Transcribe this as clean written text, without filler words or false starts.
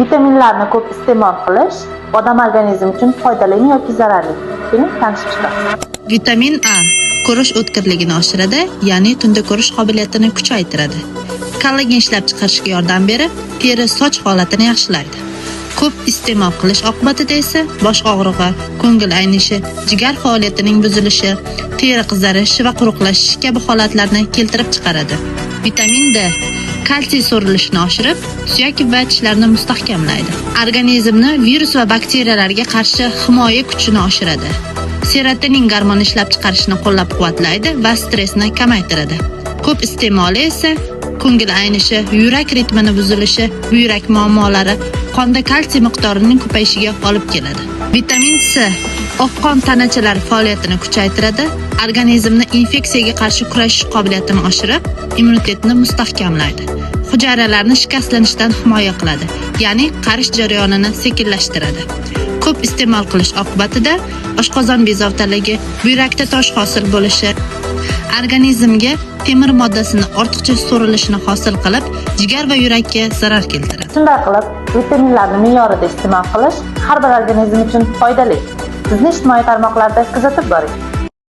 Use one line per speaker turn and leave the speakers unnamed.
Vitaminlarni ko'p iste'mol qilish odam organizmi uchun foydalimi yoki zararli? Keling, tanishib chiqamiz.
Vitamin A ko'rish o'tkirligini oshiradi, ya'ni tunda ko'rish qobiliyatini kuchaytiradi. Kollagen ishlab chiqarishga yordam berib, teri, soch holatini yaxshilaydi. Ko'p iste'mol qilish oqibatida esa bosh og'rig'i, ko'ngil aynishi, jigar faoliyatining buzilishi, teri qizarishi va quruqlashishi kabi holatlarni keltirib chiqaradi. Vitamin D kalsiy so'rilishini oshirib, suyak va tishlarni mustahkamlaydi. Organizmni virus va bakteriyalarga qarshi himoya kuchini oshiradi. Serotonin gormoni ishlab chiqarishni qo'llab-quvvatlaydi va stressni kamaytiradi. Ko'p iste'moli esa ko'ngil aynishi, yurak ritmini buzilishi, buyrak muammolari, qonda kalsiy miqdorining ko'payishiga olib keladi. Vitamin C oq qon tanachalari faoliyatini kuchaytiradi, organizmni infeksiyaga qarshi kurashish qobiliyatini oshirib, immunitetni mustahkamlaydi. Hujayralarni shikastlanishdan himoya qiladi, ya'ni qarish jarayonini sekinlashtiradi. Ko'p iste'mol qilish oqibatida oshqozon bezovtaligi, buyrakda tosh hosil bo'lishi, organizmga temir moddasini ortiqcha so'rilishini hosil qilib, jigar va yurakka zarar keltiradi.
Shunday qilib, vitaminlarni me'yorida iste'mol qilish har bir organizm uchun foydali. Bizni ijtimoiy tarmoqlarda kuzatib boring.